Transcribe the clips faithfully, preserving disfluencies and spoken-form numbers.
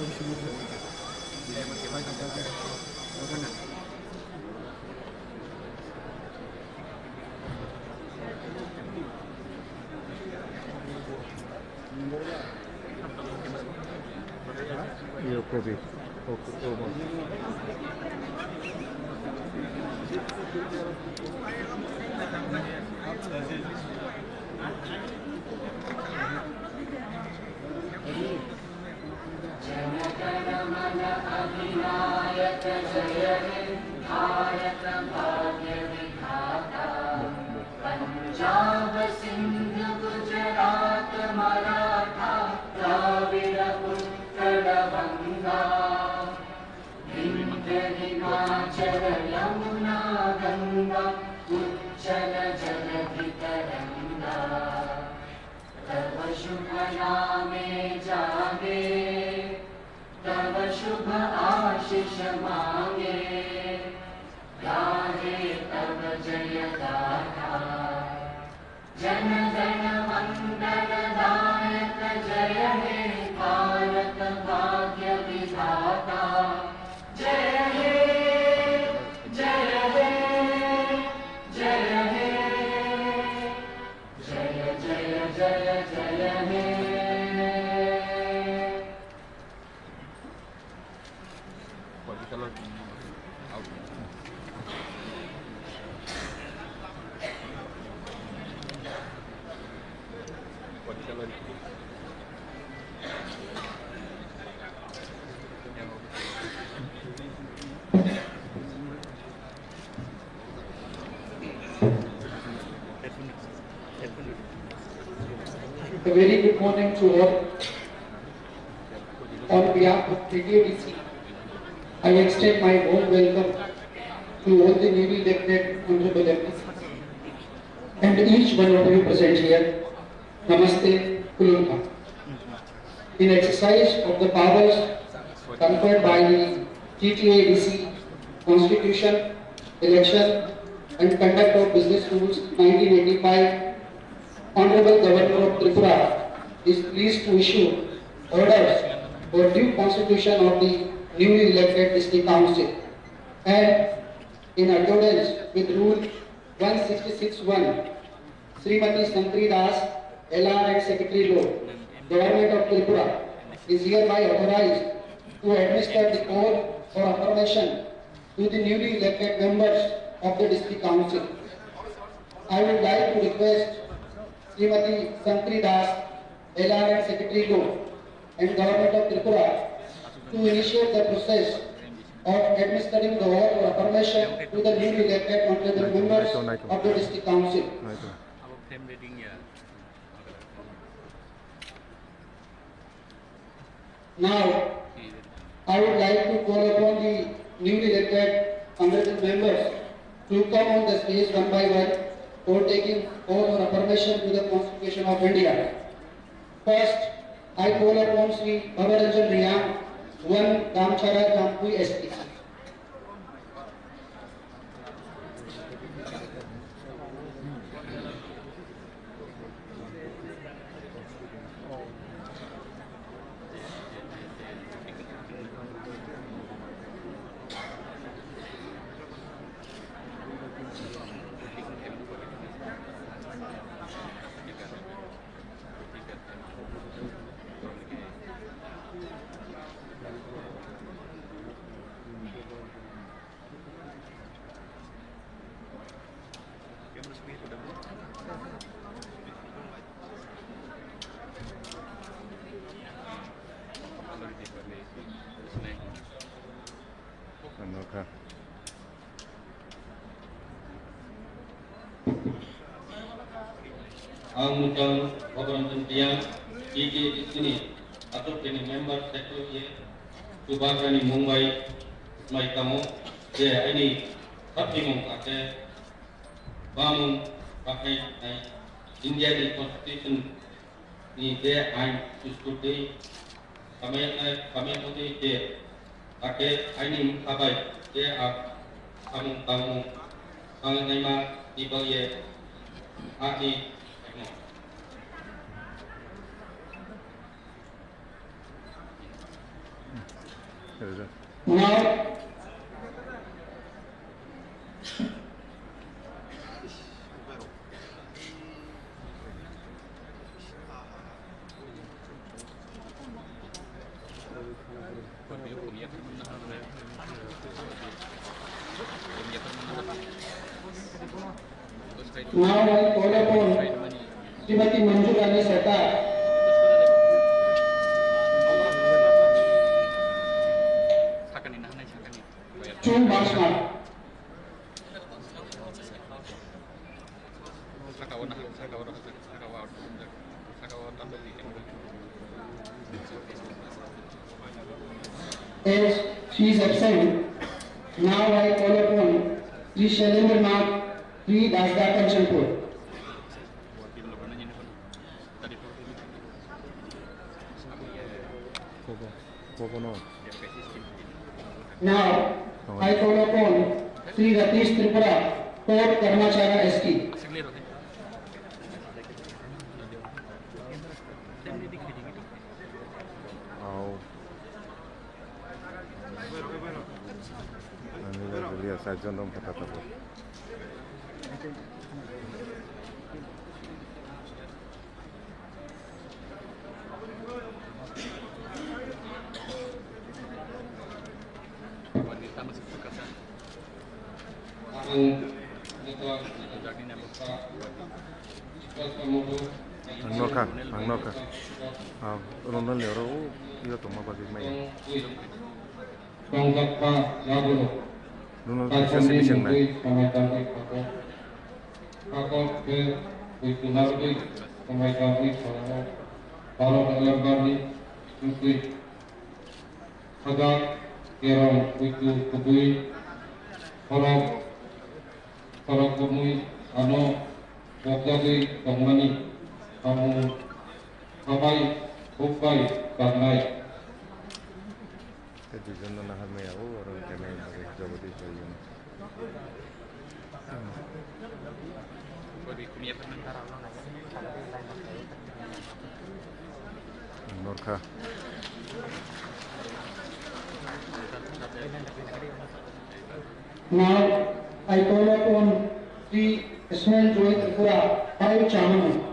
Iyo, kopi. Oke, oke. Jana गण मन अधिनायक जय हे भारत भाग्य विधाता। पंजाब सिंध गुजरात मराठा द्राविड़ उत्कल बंगा। विंध्य हिमाचल यमुना गंगा उच्छल जलधि तरंगा। तव शुभ नामे जागे, तव शुभ आशीष मांगे, गाहे तव जय गाथा। जन गण मंगल दायक जय हे भारत भाग्य विधाता। जय हे, जय हे, जय हे। जय जय जय जय हे। A very good morning to all. On behalf of T T A D C, I extend my warm welcome to all the newly elected honorable M Ps and each one of you present here. Namaste, Khulumkha. In exercise of the powers conferred by the T T A D C Constitution, Election and Conduct of Business Rules nineteen eighty-five, Honorable Governor of Tripura is pleased to issue orders for due constitution of the newly elected District Council, and in accordance with Rule one sixty-six one, Srimati Shankari Das, L R and Secretary Law, Government of Tripura, is hereby authorized to administer the oath or affirmation to the newly elected members of the District Council. I would like to request Srimati Shankari Das, L R and Secretary Law, and Government of Tripura to initiate the process of administering the oath or affirmation to the newly elected honorable members of the District Council. Now, I would like to call upon the newly elected honorable members to come on the stage one by one for taking oath or affirmation to the Constitution of India. First, I call upon Shri Bhabaranjan Reang, one Damchara Jampui S T C. Ang muchang Bhabaranjan Reang, T T A D C ni aswk training member secretary ye chubagrani mung bai swmai tamo je aini satimung ake bamung bakhai nai India ni constitution ni je ain sustur tei Samaya, samaya mode je, ake aini mungkha bai je a samung tangmung tangnaima ni bagwi ani. Now, Now I call upon Srimati Manju Rani Sarkar. Chun Basmar. As she is absent, now I call upon Sri Shailendra Nath, Sri Dasda Kanchanpur. Bobo, bobo no. Now, I call upon Sri Ratish Tripura, Port Karmachara S T. Au. Ani le gulia sajjon dong kata tabo. Ang nokha, ang nokha. Ah, Ronald ni oro, o, iyo tongma bagwi maya. Tongjakma yagulo. Nunu Kaisani bising nai. Mungwi samai tangwi khako. Khako khe bui tunarwi samai tangwi khoroknw. Baro November ni mungwi khajak kerong buitu kubui khorok, khorok kubui ano bogjagwi tongmani samung khabai bukbai bangnai. Tei duijon no nahar maya o oro wngkha nai bagwi Jagadish bai yun. Norkha. Now, I call upon Sri Ismail Joy Tripura, five Chamano.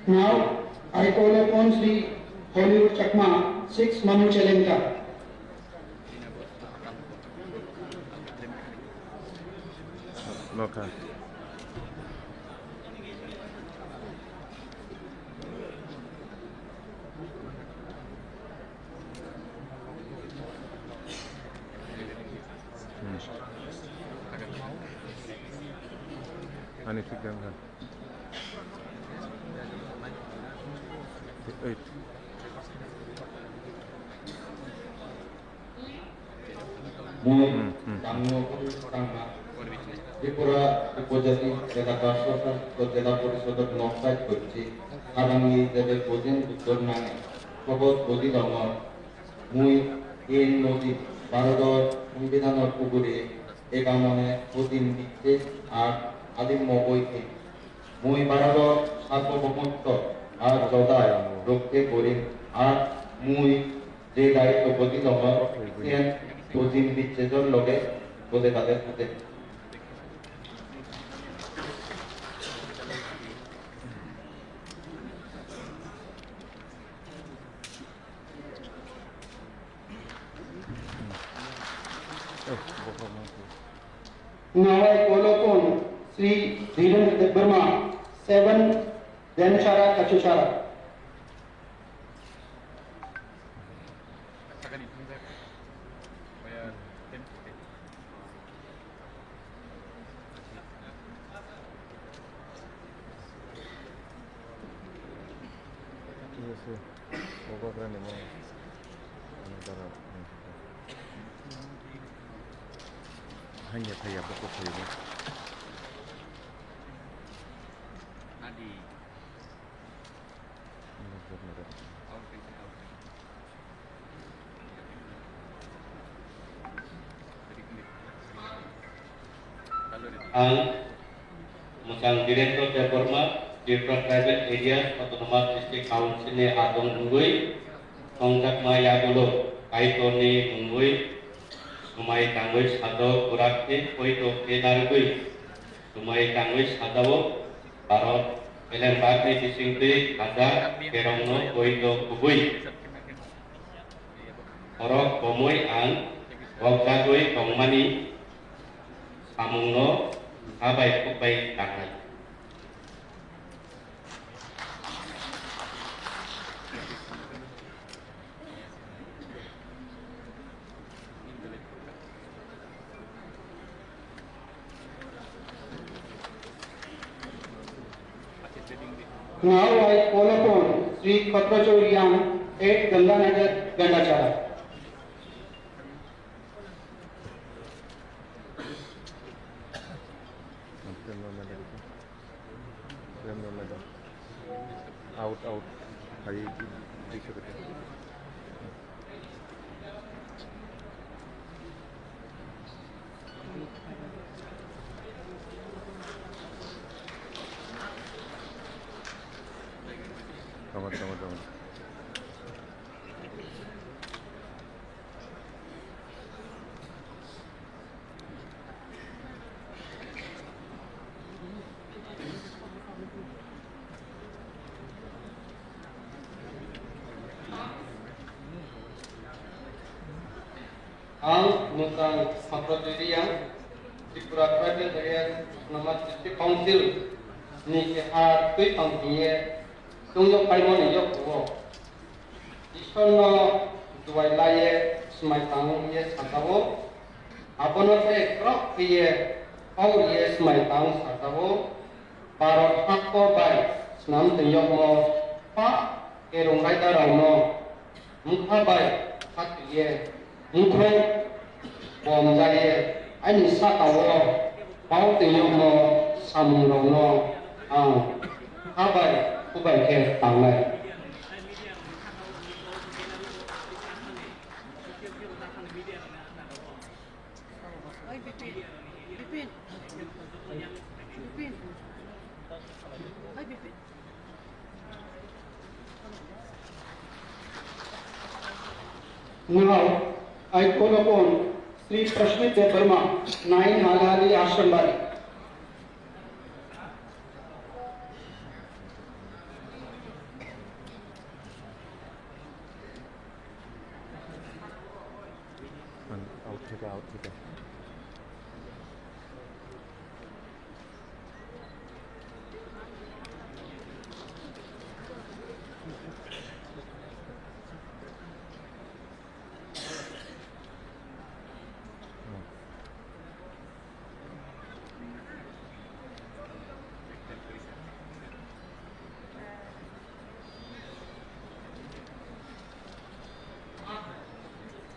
Now, I call upon Sri Hollywood Chakma, six Manu Chelengka. Nokha. Hmm. Ani thik dan kha. Eight. Mui Hmm, hmm. Tangno tangma. Tripura Upojati Jela Karsa Sasthya Jela Porishodor nok side hocche. Arangni jebe bojin uttor nange. Sobot boji dongor. Mui in nodi Bharodor Sambidhanor ugure egamone bodin dikte ar alim mogoi khe. Mui Bharodor Sarbobomottw ar jodai rokhe korim ar mui je daitw boji dongor, iyan bojin bichejor loge bode bade bode. Now I call upon Sri Dhirendra Debbarma, seven Denchara Kachuchara. Hanya thaya bokok thaya. Ang Mwchang Birendra Debbarma, Tripura Tribal Areas Autonomous District Council ni adong wngwi tongjakma yagulo Kaitorni mungwi swmai tangwi sajao, kwrak khe poito khe narwgwi swmai tangwi sajao. Bharat beleng bagni bisingtwi hajar kerongno poito kubui. Borok bomwi ang bogjagwi tongmani samungno ha bai khuk bai tangnai. Now I call upon Sri Khatrachari Yang at Ganganagar, Gandachara. Out, out. Hai, di, di, di. Tama, tama, tama. Ang Mwchang Sampradoriya, Tripura Tribal Areas Autonomous District Council ni keha twi tong hingye tungyo paimani yokuo. Ishwarno duai laiye swmai tangwi ye sajao, abono tei kwrwk khe ye kok ye swmai tang sajao. Bharat hakto bai swnam twi yokmo pa kerong raida rokno mukha bai khatwiye mukhung bomjaiye ani sakao pao twi yokmo samungrokno ang ha bai kubai khe tangnai. Oi, Bipin. Bipin. Bipin. Oi, Bipin. Now, I call upon Sri Prashmit Debbarma, nine Halhali Ashram Bari. Out theke, out theke.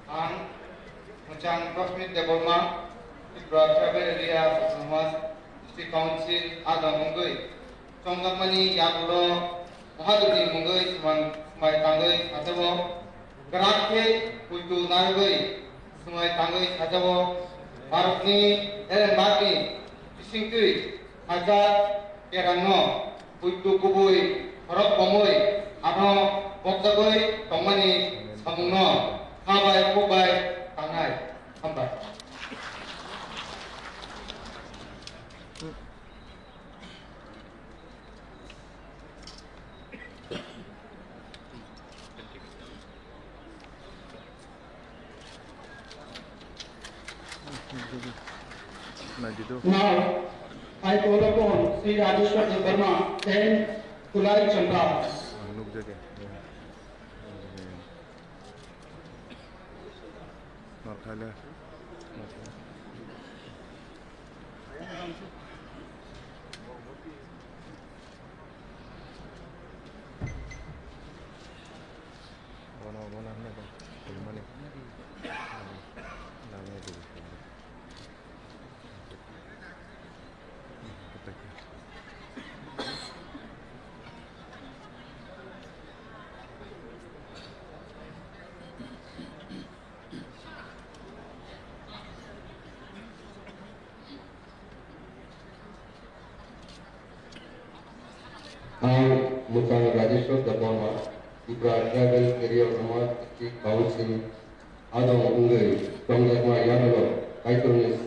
Ang Mwchang Prashmit Debbarma, Tripura Tribal Area Autonomous District Council adong wngwi chongjakmani yagulo Mahadevni mungwi swmai, swmai tangwi sajao, kwrak khe puitu narwgwi swmai tangwi sajao, Bharatni beleng bagni bisingtwi hajar kerangno puitu kubui khorok bomwi ano bogjagwi tongmani samungno kha bai kuk bai tangnai. Hambai. Now, I call upon Sri Rajeshwar Debbarma and Kulai Chandra. Ang nukjagwi. Norkhaile. Bono, bono hwnwi bo tongmani. Nangni twi. Bwsang Rajeshwar Debbarma, Tripura Tribal Area Autonomous District Council, adong wngwi tongjakma yagulo Kaitorni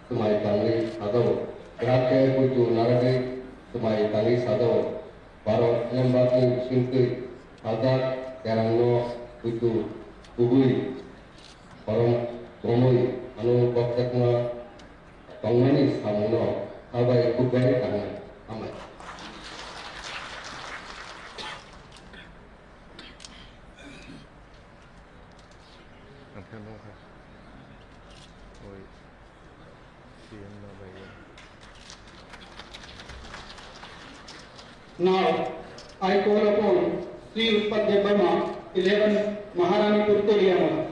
swmai tangwi sajao, kwrak khe puitu narwgwi swmai tangwi sajao. Bharat Elembakni bisingtwi sajak kerongno puitu kubui khorang romwi ano kokjakma tongmani samungno kha bai khuk bai tangnai. Hambai. Ang khe nukha. Oi, C M no bai. Now, I call upon Sri Utpal Debbarma, eleven Maharanipur, Koliamala.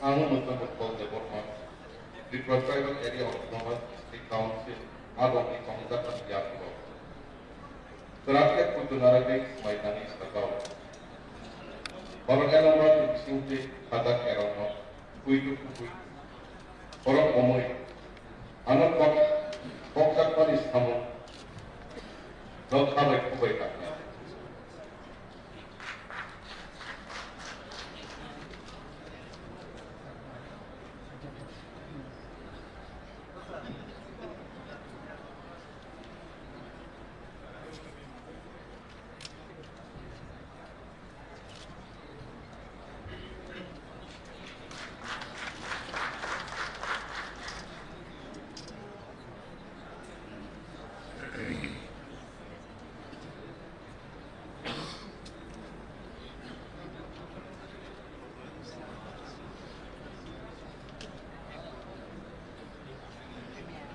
Ang Mutnapur Paul Debbarma, Tripura Tribal Area Autonomous District Council, adongni tongjakmani yagulo kwrak khe puitu narwgwi swmai tangwi sajao. Borok elongma bisingtwi sajak kerongno puitu kubui borok omwi ano kok-, kokjakmani samung no kha bai khuk bai tangnai.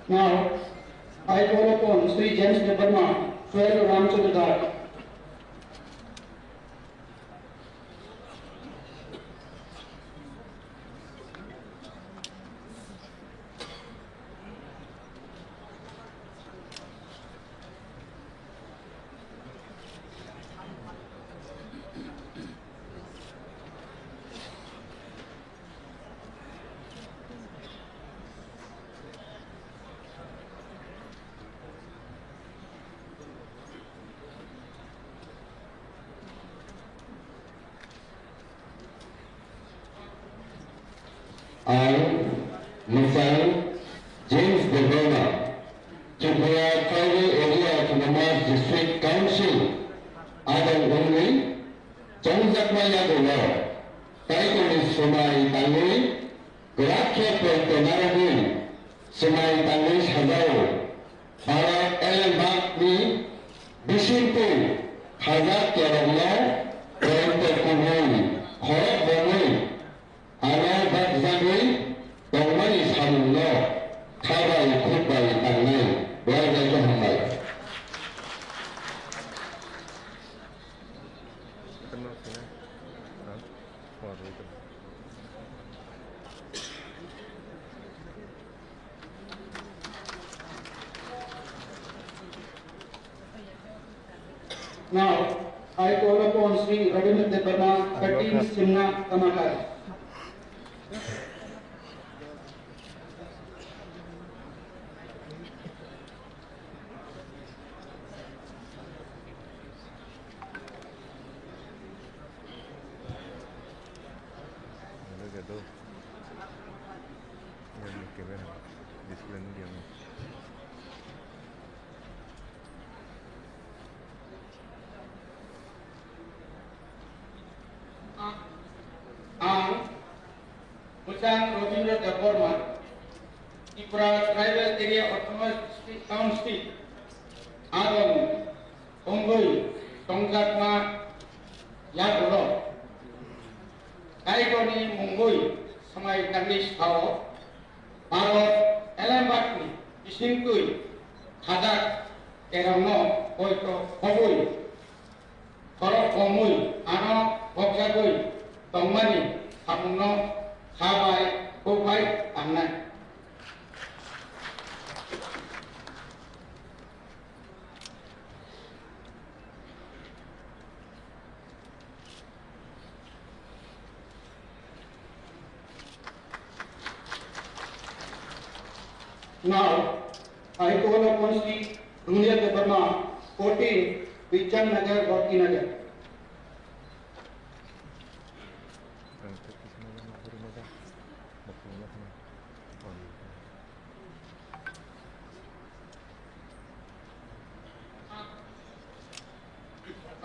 Now, I call upon Sri James Debbarma, twelve Ramchandra Ghat. Ang Mwsang James Debbarma, Tripura Tribal Area Autonomous District Council adong wngwi chongjakma yagulo Kaitorni swmai tangwi kwrak khe poito narwgwi swmai tangwi sajao. Bharat elembakni bisingtwi sajak kerongno poito kubui khorok romwi ano bakjagwi tongmani samungno kha bai khuk bai tangnai. Belai belai khe hambai. Now, I call upon Sri Rabindra Debbarma, thirteen Simna Kamakar. Look at those. Yan ni camera display ni diya mo. Chang Rajendra Debbarma, Tripura Tribal Area Autonomous District Council, adong wngwi tongjakma yagulo Kaitorni mungwi swmai tangwi sao, Bharat Islamabadni bisingtwi khajak kerongno poito khobwi, khorok komwi ano bokjagwi tongmani samungno kha bai, kuk bai tangnai. Now, I call upon Sri Dunia Debbarma, fourteen, Bichan Nagar, Bhakti Nagar.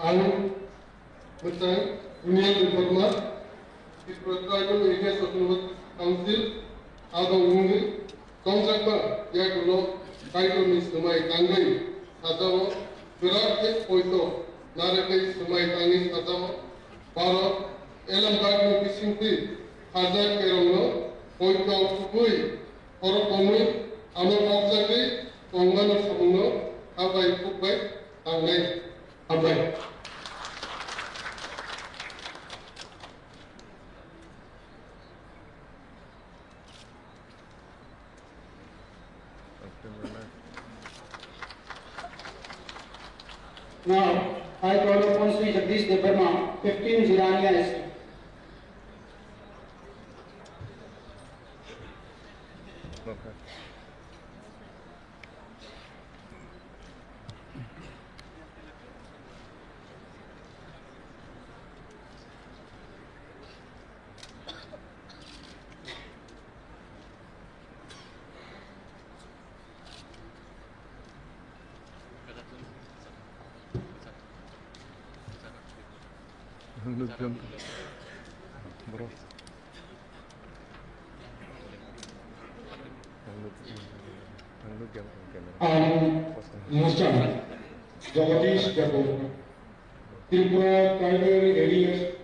Ang mwchang Dunia Debbarma, Tripura Tribal Areas Autonomous Council, adong wngwi tongjakma yagulo Kaitorni swmai tangwi sajao, kwrak khe poito narwgwi swmai tangwi sajao, Bharat Islamabadni bisingtwi khajak kerongno poito khubwi khorok komwi ano bokjagwi tongmani samungno kha bai, kuk bai tangnai. Hambai. Now, I call upon Sri Jagdish Debbarma, fifteen Jirania S T. Ang nukjam. Bro. Ang nuk-, ang nukjam ang camera. Ang Musa Jagadish Debbarma, Tripura Tribal Areas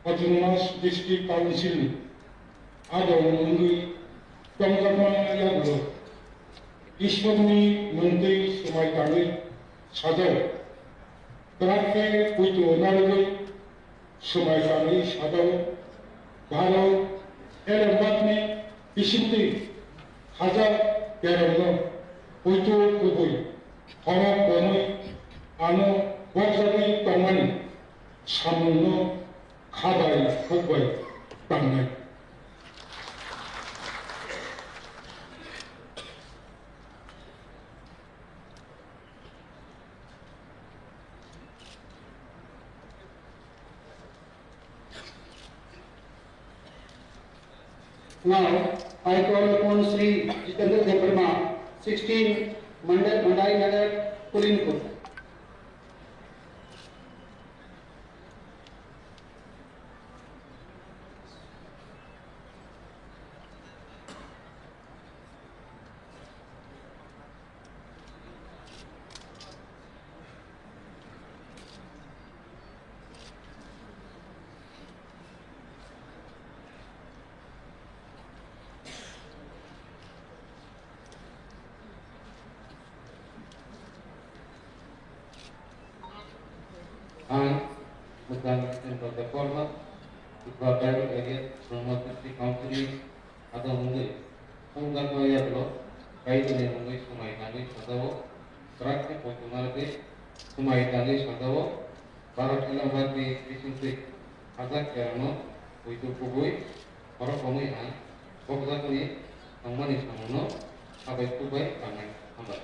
Autonomous District Council ni adong wngwi tongjakma yagulo Ishwarni mungtwi swmai tangwi sajao. Kwrak khe poito narwgwi swmai tangwi sajao. Bharat Islamabadni bisingtwi khajak kerongno poito khubwi khorok komwi ano bokjagwi tongmani samungno kha bai, kuk bai tangnai. Now, I call upon Sri Jitendra Debbarma, sixteen Mandai, Mandai Nagar, Kulinpur. Ang Mukhang Central Department, Tripura Tribal Area Autonomous District Council ni adong wngwi, tongjakma yagulo Kaitorni mungwi swmai tangwi sajao, kwrak khe poito narwgwi swmai tangwi sajao, Bharat Islamabad ni bisingtwi khajak kerongno poito khubwi khorok komwi ang bokjakni tongmani samungno kha bai, kuk bai tangnai. Hambai.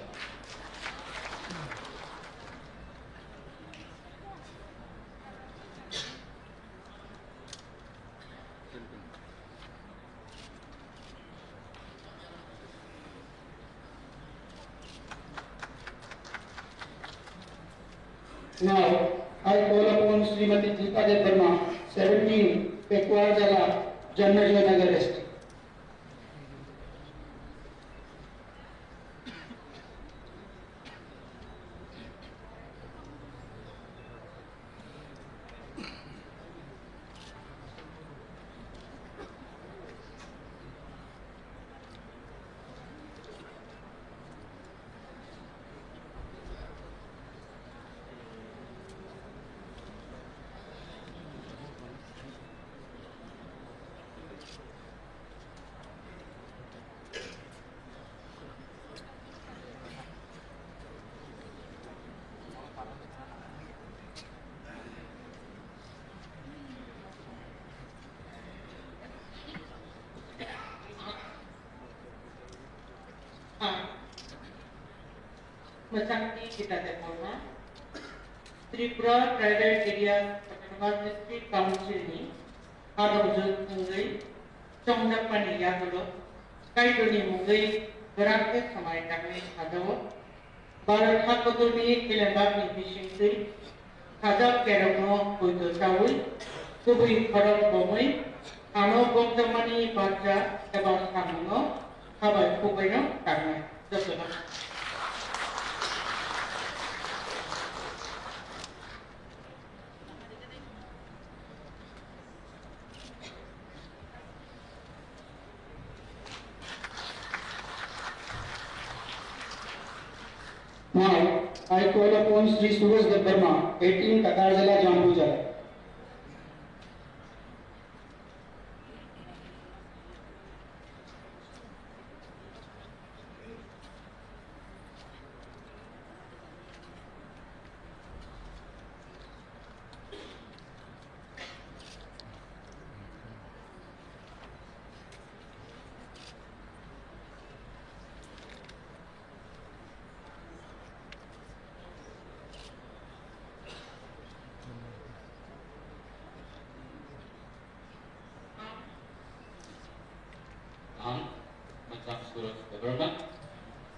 Now, I call upon Srimati Geeta Debbarma, seventeen, Pekwa Jala, Janmajaya Nagar, S T. Ang Mwchangni Gita Debbarma, Tripura Tribal Areas Autonomous District Council ni hadongju wngwi chongjakmani yagulo Kaitorni mungwi kwrak khe swmai tangwi sajao. Bharat ha kotorni elembakni bisingtwi sajak kerongno poito chaui, kubui khorok bomwi, ano bokjakmani bacha eba samungno habai khukbaino tangnai. Jotono. Now, I call upon Shri Suraj Debbarma, eighteen Takarjala, Jambujala. Ang Macham Suraj Debbarma,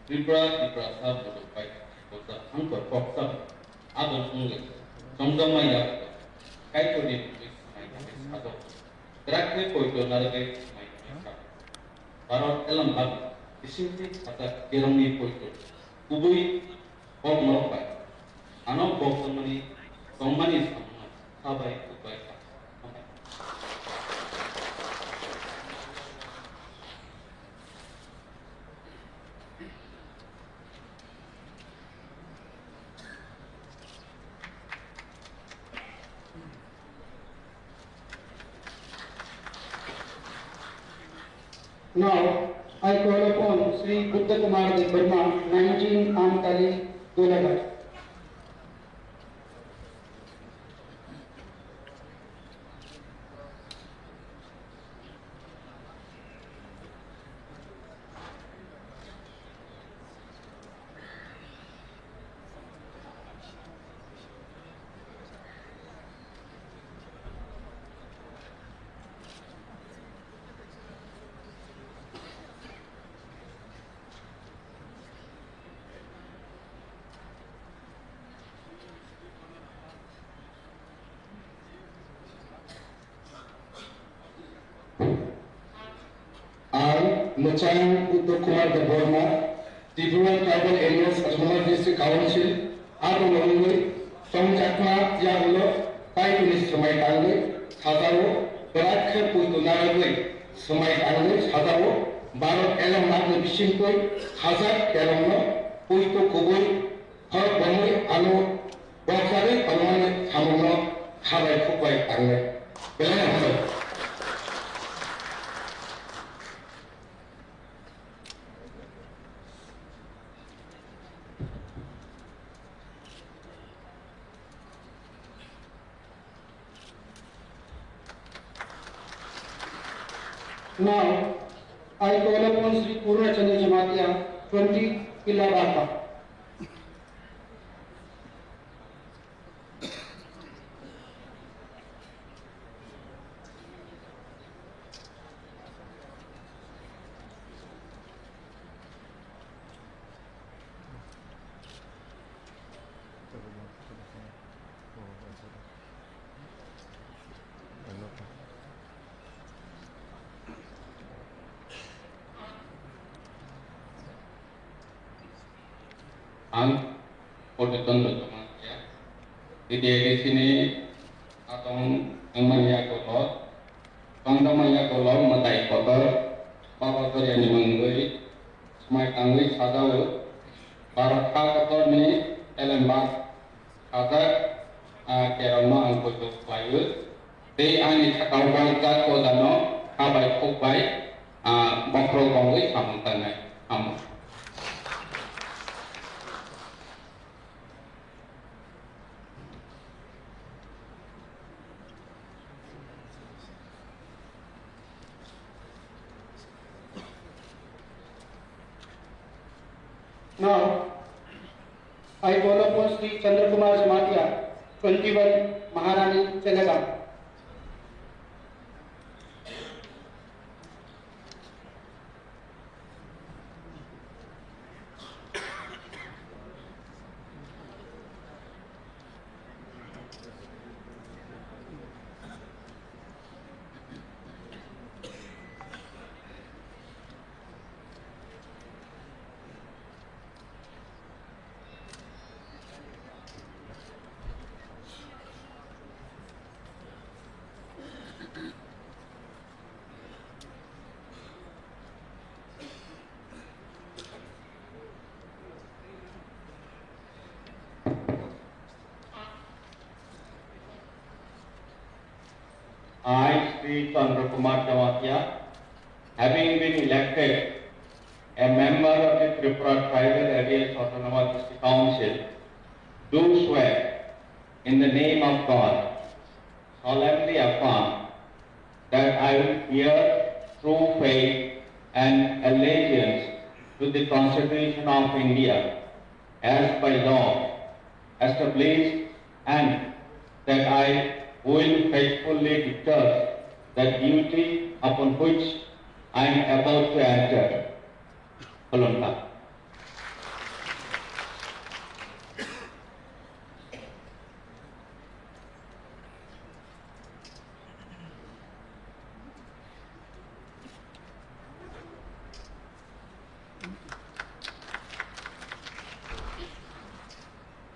Tripura, Tiprasa, Muduk Pai, Tiprasa, Hangkor, Koksa, Adon Ungwe, Chongdong Maya, Kaitorni Bukwi Sinai Bukwi Sajok, Drakhe Poito Naragwe Sinai Bukwi Sajok, Bharat Elam Bharat, Bisingtwi Khatak Kerongni Poito, Kubui Kok Norok Bai, Ano Bok Tongmani, Tongmani Samung, Sabai Kubai Kha. Now, I call upon Shri Buddha Kumar Debbarma, nineteen Amtali, Golaghat. Ang Mwchang Uttor Kumar Debbarma, Tripura Tribal Areas Autonomous District Council, abo wngwi chongjakma yagulo Kaitorni swmai tangwi sajao, bwrak khe poito naragwi swmai tangwi sajao, Bharat Elam Bharatni bisingtwi hajak kerongno poito kubui Khorok bomwi ano bokjagwi tongmani samungno khabai khukbai tangnai. Belai hambai. Now, I call upon Shri Purna Chandra Jamatia, twenty Pilla Bata. Ang Poteton Dotoma ya. T T A D C ni atong wngmani yagulo, tongjakmani yagulo mwtai kotor, Baba Joriani mungwi swmai tangwi sajao, Bharat ha kotorni elembak sajak, ah, kerongno ang poito khlaio. Tei ani sakao bangjak ojano khabai khukbai, ah, bokhorok bongwi samung tangnai. Hamo. Now, I call upon Sri Chandra Kumar Jamatia, twenty-one Maharani Chelagam. I, Sri Chandra Kumar Jamatia, having been elected a member of the Tripura Tribal Areas Autonomous District Council, do swear in the name of God, solemnly affirm that I will bear true faith and allegiance to the Constitution of India as by law established, and that I will faithfully discharge the duty upon which I am about to enter. Khulumkha.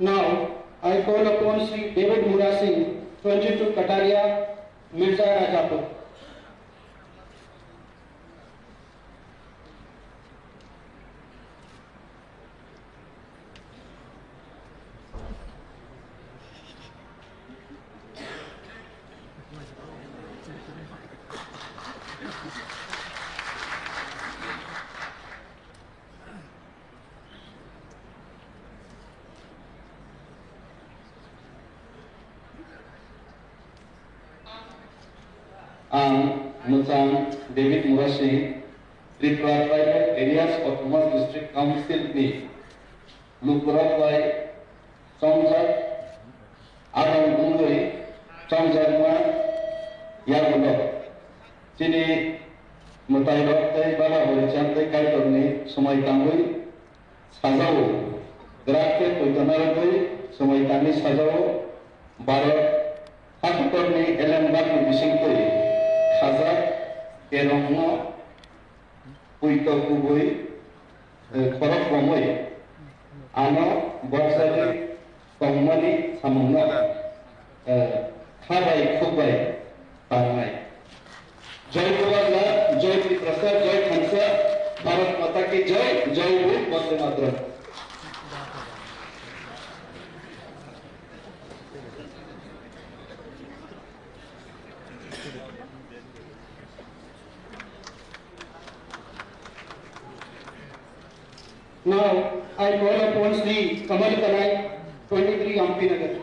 Now, I call upon Sri David Murasing, twenty-two Kataria, Mirza Rajapur. Ang Mwchang David Murasing, Tripura Tribal Areas Autonomous District Council ni lukurok bai chongjak, adong wngwi chongjakma yagulo. Chini mwtairok tei bala horicham tei Kaitorni swmai tangwi sajao, grak khe poito narwgwi swmai tangwi sajao. Bharat hakotorni elembakni bisingtwi khajak kerongno poito kubui, eh, khorok romwi ano borjagwi tongmani samungno, eh, kha bai khuk bai tangnai. Jai Purandar, Jai Tiprasa, Jai Thansa, Bharat Mata Ki Jai, Jai Hind, Vande Mataram. Now, I call upon Sri Kamal Kanai, twenty-three Ampinagar.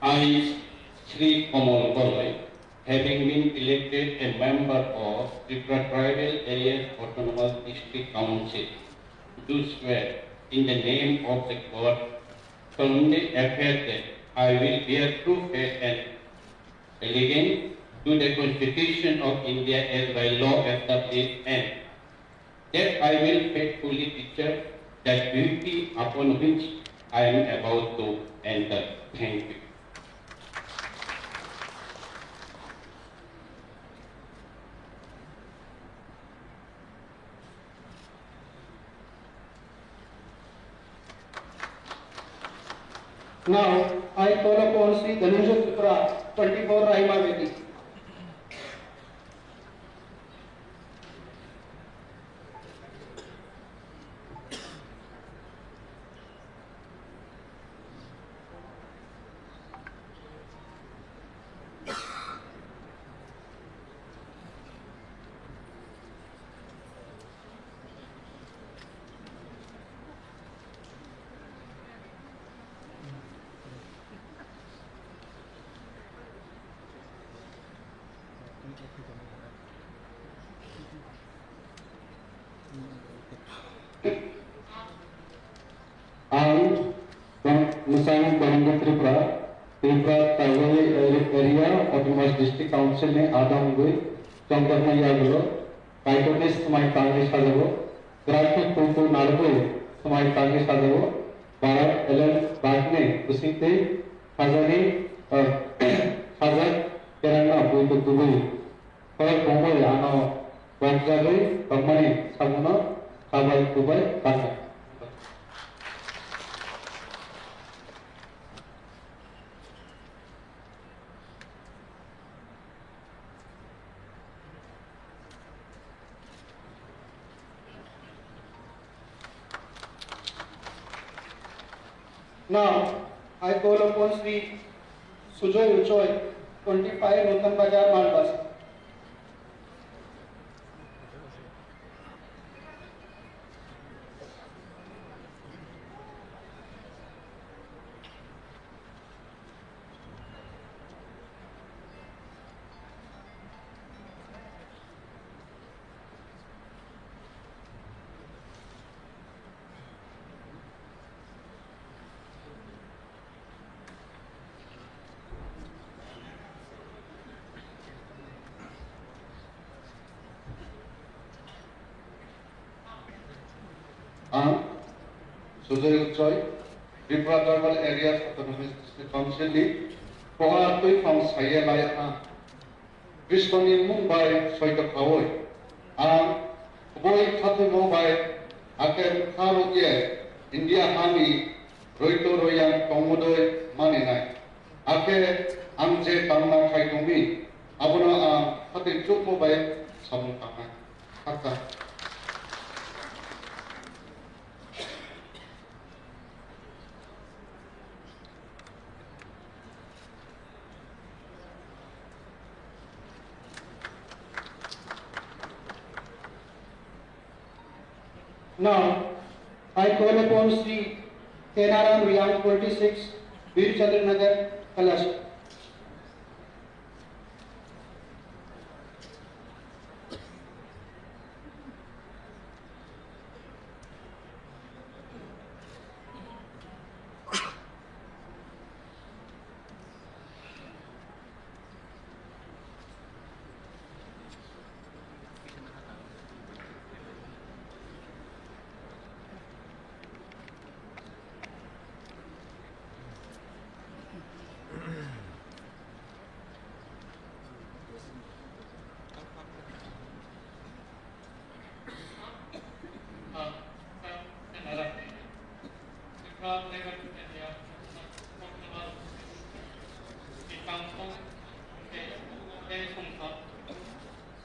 I, Sri Kamal Kanai, having been elected a member of Tripura Tribal Areas Autonomous District Council, do swear in the name of the God, solemnly affirm that I will bear true faith and allegiance to the Constitution of India as by law established, and that I will faithfully discharge the duty upon which I am about to enter. Thank you. Now, I call upon Sri Dhananjay Tripura, twenty-four Rahima Valley. Council ni adam wngwi chongjaknai yagulo Kaitorni swmai tangwi sajao, Graphic Kuitu narwgwi swmai tangwi sajao, Bharat Alliance bagni bisingtwi sajani, ah, sajak kerangno buitu kubui. Khorok bongwi ano wajagwi tongmani sabuno kabai kubai kanai. Now, I call upon Sri Sujoy Uchoi, twenty-five Nutan Bazar, Malbasa. Ang Sujoy Uchoi, Tripura Tribal Areas Autonomous District Council ni pohor twi phang saye lai ang. Krishna ni mung bai soito khaui, ang kubui khatungmo bai akhel kha rwkye India ha ni roito royang tongmodoi maninai. Akhe ang je tangna khai tongmi, abono ang khatwi chukmo bai samung tangnai. Khakchang. Now, I call upon Sri Kenaram Riang, twenty-six, Bir Chandra Nagar, Kailash.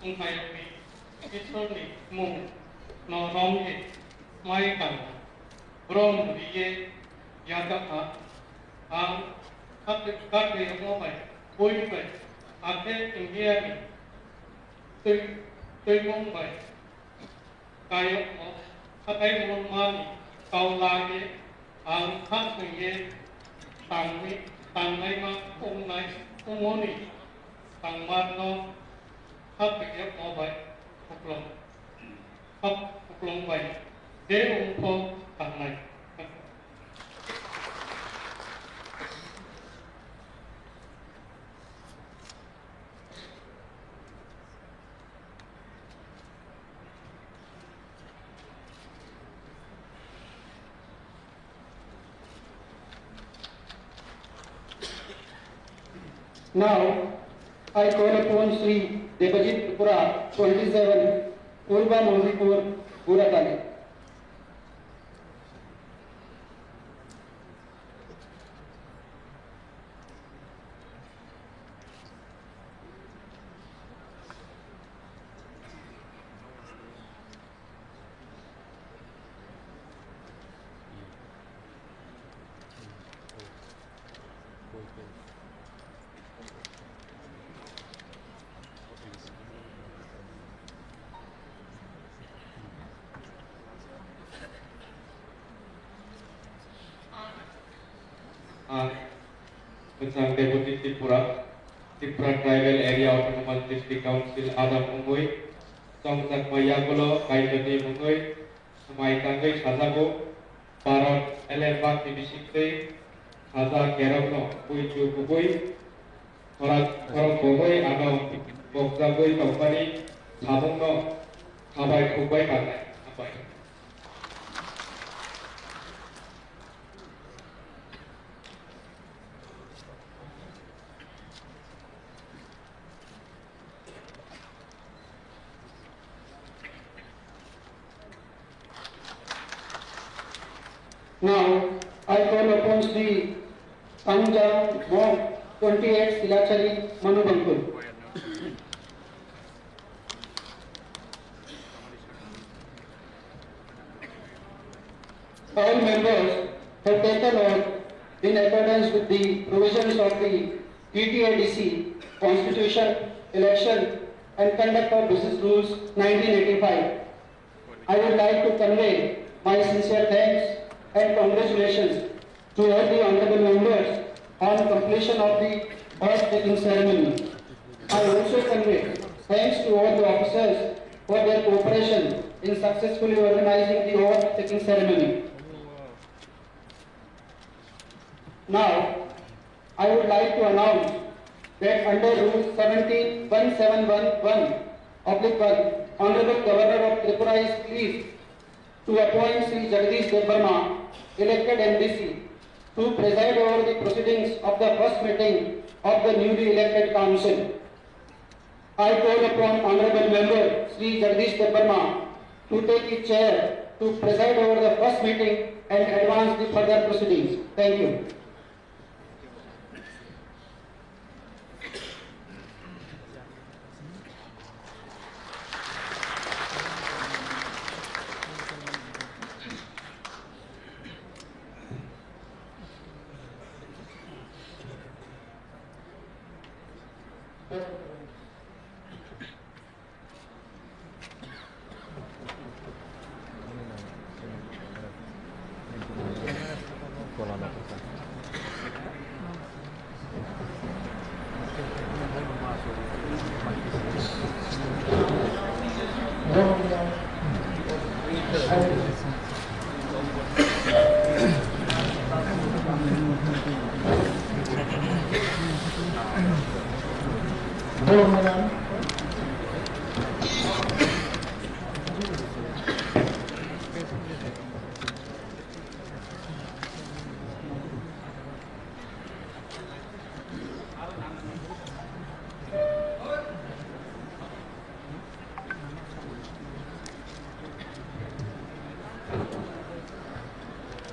Songkhairokni Isorni mung no romwi mai tangna brom riye yajakha. Ang kate-, katriyokno bai, bui bai, akhe India ni twi-, twimung bai kayokno, hatai mungmani kau lage ang kha swngye tangwi, tangnaima wngnai, wngmoni tangmarno kha twiyokno bai khuklwng. Kok kuplung bai de ungpho tangnai. Now, I call upon Sri Debajit Tripura, twenty-seven, Purba Mondipur, Guratali. Ah, Kwchang Deputy Tripura, Tripura Tribal Area Autonomous District Council adam wngwi chongjakma yagulo Kaitorni mungwi swmai tangwi sajago, Bharat Alliance bagni bisingtwi saja kerokno buitu kubui Khorang khorang bogwi ano bokjagwi tongmani samungno khabai khukbai manai. Hambai. Now, I call upon Sri Sangjang Mok, twenty-eight Silachari, Manubangkul. All members have taken oath in accordance with the provisions of the T T A D C Constitution, Election and Conduct of Business Rules nineteen eighty-five. I would like to convey my sincere thanks and congratulations to all the honorable members on completion of the oath taking ceremony. I also convey thanks to all the officers for their cooperation in successfully organizing the oath taking ceremony. Now, I would like to announce that under Rule seventeen one seven one one oblique one, Honorable Governor of Tripura is pleased to appoint Shri Jagdish Debbarma, elected M D C, to preside over the proceedings of the first meeting of the newly elected council. I call upon Honorable Member Shri Jagdish Debbarma to take his chair to preside over the first meeting and advance the further proceedings. Thank you.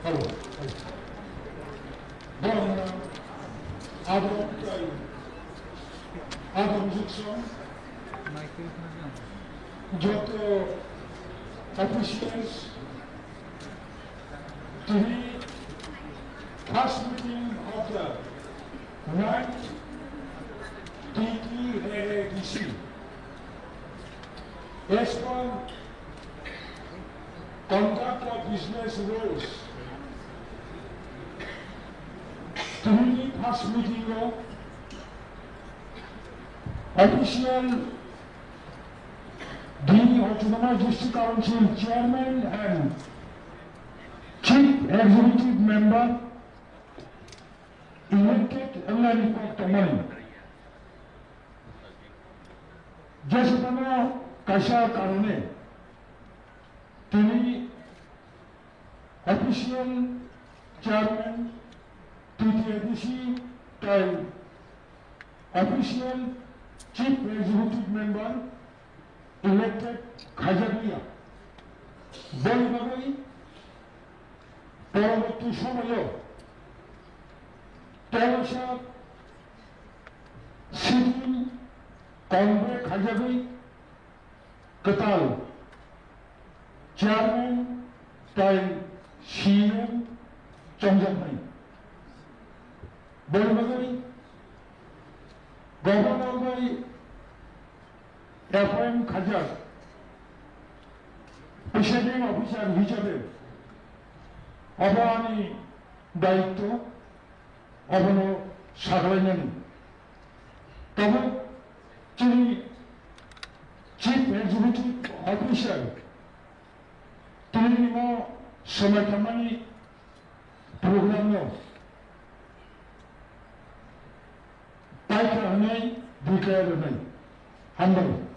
Hello. Borok rok abo abo joto officials tini first meeting of the ninth T T A A D C. As per conduct of business rules, tini first meeting o official the Autonomous District Council Chairman and Chief Executive Member elected wngmani kok tongmani. Jeswkano kaisa karone tini official chairman T T A D C tei official chief executive member elected khaijakliya. Boni bagwi poroborti somoyo tei waisa sitting convoke khaijagwi kwtal chairman tei C E M chongjaknai. Boni bagwi governor bai appoint khaijak presiding officer hisabe obo ani daityo, obono saglainani. Tabuk chini Chief Executive Officer tini nimo swmai tangmani program no paikha hwnwi Hambai.